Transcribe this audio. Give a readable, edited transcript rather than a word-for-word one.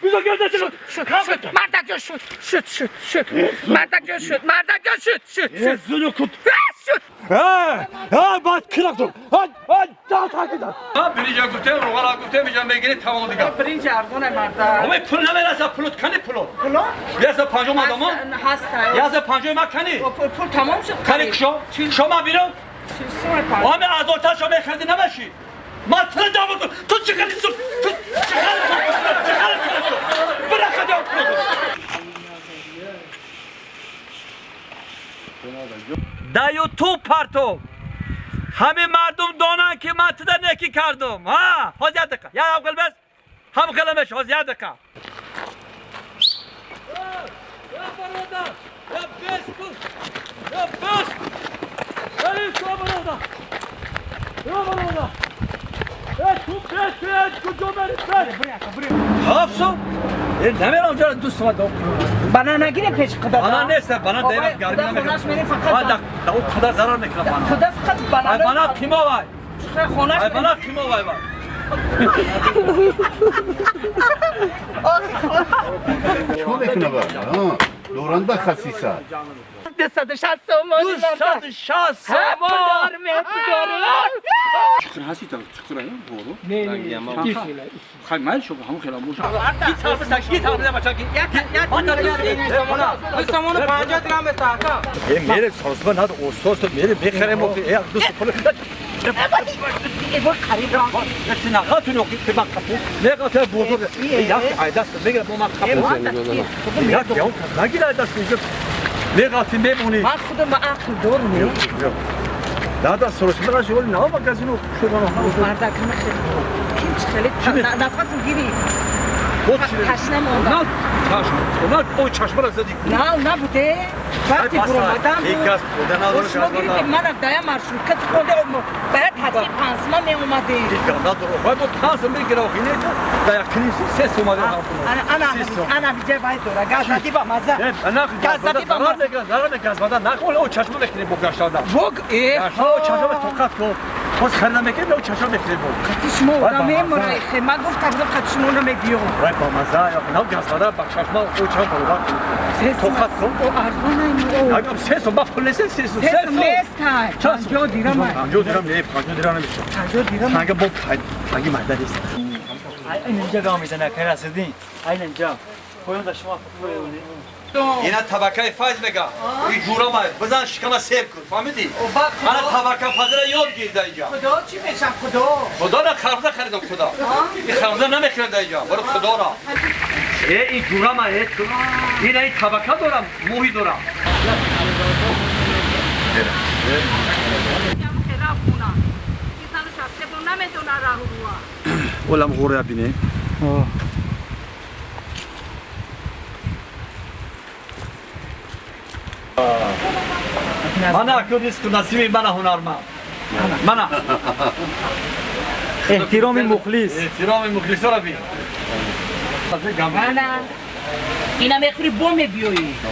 شد شد مردک جان شد شد شد شد مردک جان شد مردک جان شد شد شد شد. ها باید کرک تو ها ها دا تا. برنج گفته روغن گفته میگم بگیری تمام دیگه. برنج ارزونه مردک. اما پول نمیرسه پولت کنی پولت. پولو؟ یه پنجم آدم هست. یه پنجم ما کنی. پول تمام شد. کنی شو شما بیرون. آمه از آتش شما خریدی نباشی. ما تو دعوا کن. تو چه خریدی تو چه خریدی تو برا خدا در یوتیوب پرتو همه مردم دانن که من تو در نکی کردم. ها حاضر دقیقه یا هم قلبس هم قلمش حاضر دقیقه. یا برادر یا بس کن یا بس ای تو برادر یا برادر ای تو بس کجا بری بس هفت نمیرم جا دوست ما دو بنا نگیره پیش خدا. بنا نیست بنا دیو گرمی نمیکنه. فقط دا خدا ضرر میکنه بنا. خدا فقط بنا. بنا قیما وای. خونش. بنا قیما وای وای. چیکار میکنه با؟ ها دورانده خسیسه. 260 سومانی. 260 سومان. چقدر هستی تا چقدر برو؟ نه نه. خیلی مال شو همون خیلی موش. گی تار بده بچا گی. دو سامان 50 درهم به ساعت. ای میره سازمان هاد اوسوس میره میخره مو ای دو پول. ای با خرید را. نه خاتون نو که با کپو. نه قطع بزرگ. یا عیداس میگه با ما کپو. یا یا نگیره عیداس میگه. نه قطع میمونی. من خودم عقل دارم. دادا سرش مرا شغل نه مگازینو شغل نه. مردک خیلی کیم خیلی نفسم گیری. تشنه موندم. نه چشم نه او چشم را زدی. نه نه بوده. وقتی برآمدم یک از خدا نداره. شما گیرید من دایم مرشوکت خونده برای تاکسی پانسما می اومده. دیگه نداره. باید تو پانس میگیره و اینه تو دایا کنیسی سه سوماده. انا انا بیجه باید داره گازادی با مزه. گازادی با مزه. ضرر گازادا نخور او چشم بکنی بگشتادا. بگ ای او چشم توقف کو. باز خریدم میکنی او چشم بکنی بگ. قطی شما آدم میمونه. من گفتم قطی شما نمیبیام. وای با مزه یا نه گازادا با چشم او چشم برو. توقف کن. او ارزونه او. اگه سه سوم با پول سه سه سه نیست. 50 دیرم. 50 دیرم نه 50 دیرم نمیشه. 50 دیرم. تنگ با تنگ مهدی نیست. اینجا گام میزنه که رسیدین. اینجا. پایون دا شما اینا طبقه فایز میگه. این جورا ما بزن شکم سیب کن. فهمیدی؟ انا طبقه فایز را یاد گیر اینجا. خدا چی میشم خدا؟ خدا را خربزه خریدم خدا. این خربزه نمیخرد اینجا. برو خدا را. این جورا ما این این طبقه دارم، موهی دارم. اولم غوره بینه. من اکنون نیست نصیب من هنرمند. من احترام مخلص. احترام مخلص را بین. من اینا میخوری بوم بیایی.